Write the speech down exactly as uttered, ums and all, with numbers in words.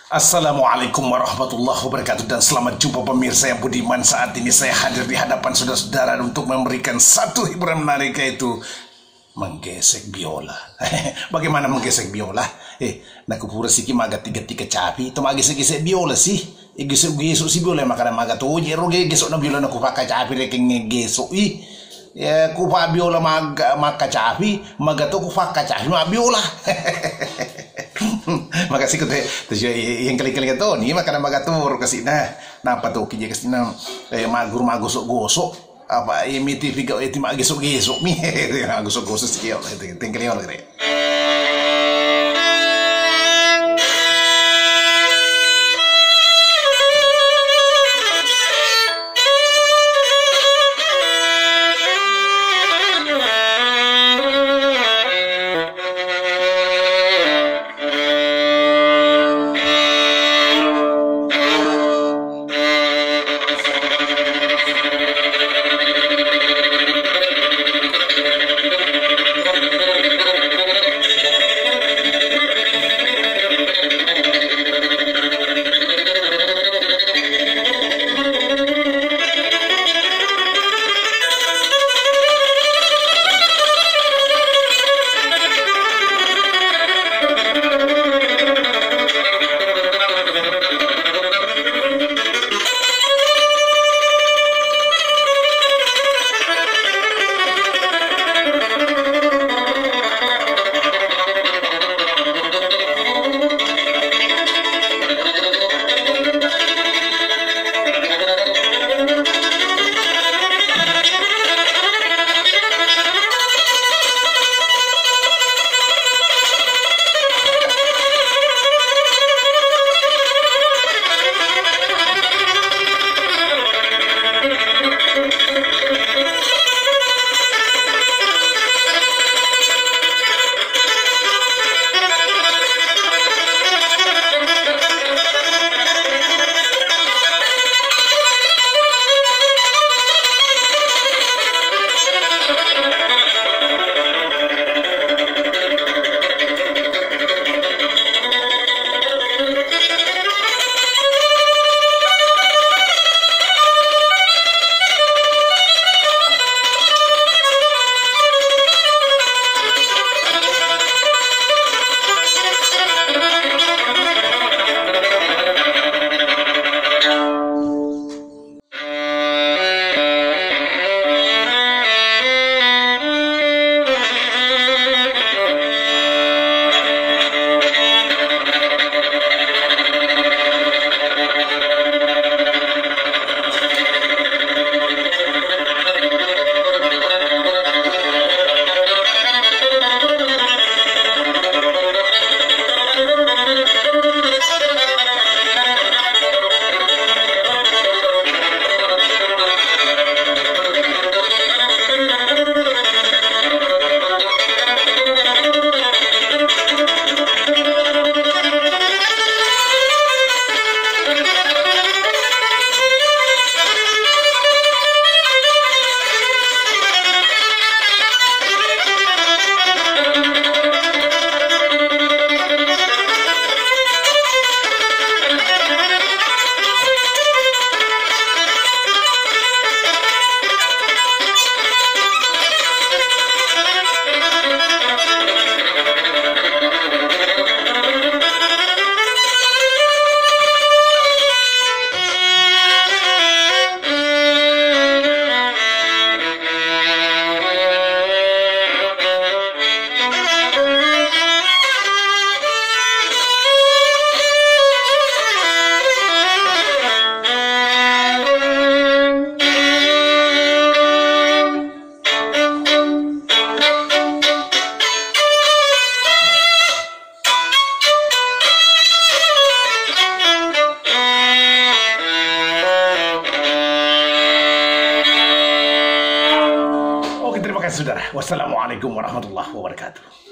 Assalamualaikum warahmatullahi wabarakatuh, dan selamat jumpa pemirsa yang budiman. Saat ini saya hadir di hadapan saudara-saudara untuk memberikan satu hiburan menarik, yaitu menggesek biola. Bagaimana menggesek biola? Eh, nakupura siki magatti-gatti kecapi, itu maggesek-gesek biola sih. Eh, gesek-gesek si biola, makana maga toje ro ge-, gesek na biola naku pakkacapi rekeng gesek i. Ya, ku pa biola mag-, makkacapi, maga to ku pakkacapi ma biola. Makasih ku te, te yang kali-kali to ni, makana maga to ro kasi na. Napa to kije kasi na, eh, magur magosok-gosok. Apa, iya mi tipi gau, iya ti maggesok-gesok mi. Magosok-gosok siki, tengkeri orang kere. Oke, terima kasih, saudara. Wassalamualaikum warahmatullahi wabarakatuh.